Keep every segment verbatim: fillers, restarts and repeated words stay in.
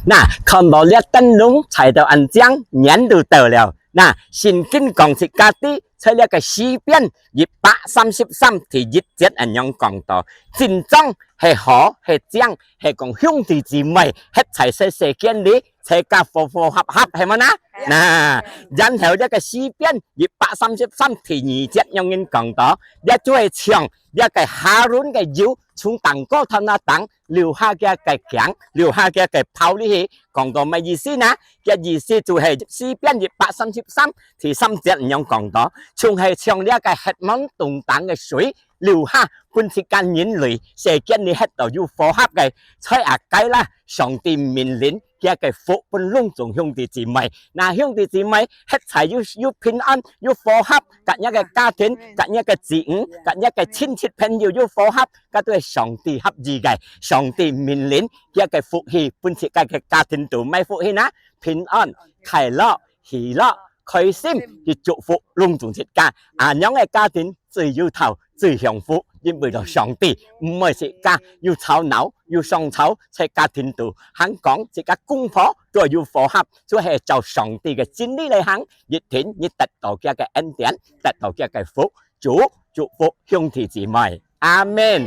那，看到這燈籠彩到恁靚，年都到了。那，聖經講自家知，在這个詩篇一百三十三第一節恁樣講到，真正係好，係靚，係講兄弟姊妹，歇在世世間裡，自家和和合合，係無呢？那，然後這个詩篇一百三十三第二節樣人講到，這就係像這个哈倫个油從頂高頭那頂 流下佢个頸，流下佢个泡裡去，講到麼意思呢？佢意思就係詩篇一百三十三第三節恁樣講到，像係像這个黑門洞頂个水流下，分自家人類世間裡歇到有和合个，在啊該啦，上帝命令佢个福分攏總兄弟姊妹。那兄弟姊妹歇在有有平安，有和合，甲若个家庭，甲若个子女，甲若个親戚朋友有和合， 該都係上帝合意个，上帝命令佢个福氣分自家个家庭肚，麼福氣呢？平安、快樂、喜樂、開心，去祝福攏總自家。恁樣个家庭最有頭、最幸福，因為到上帝，毋會自家有吵鬧、有相吵，在家庭肚，還講自家公婆都有和合，就係照上帝个真理來行，一定你得到佢个恩典，得到佢个福。 主祝福兄弟姊妹。阿門。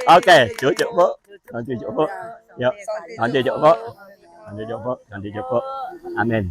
OK，主祝福，上帝祝福，有，上帝祝福，上帝祝福，上帝祝福。阿門。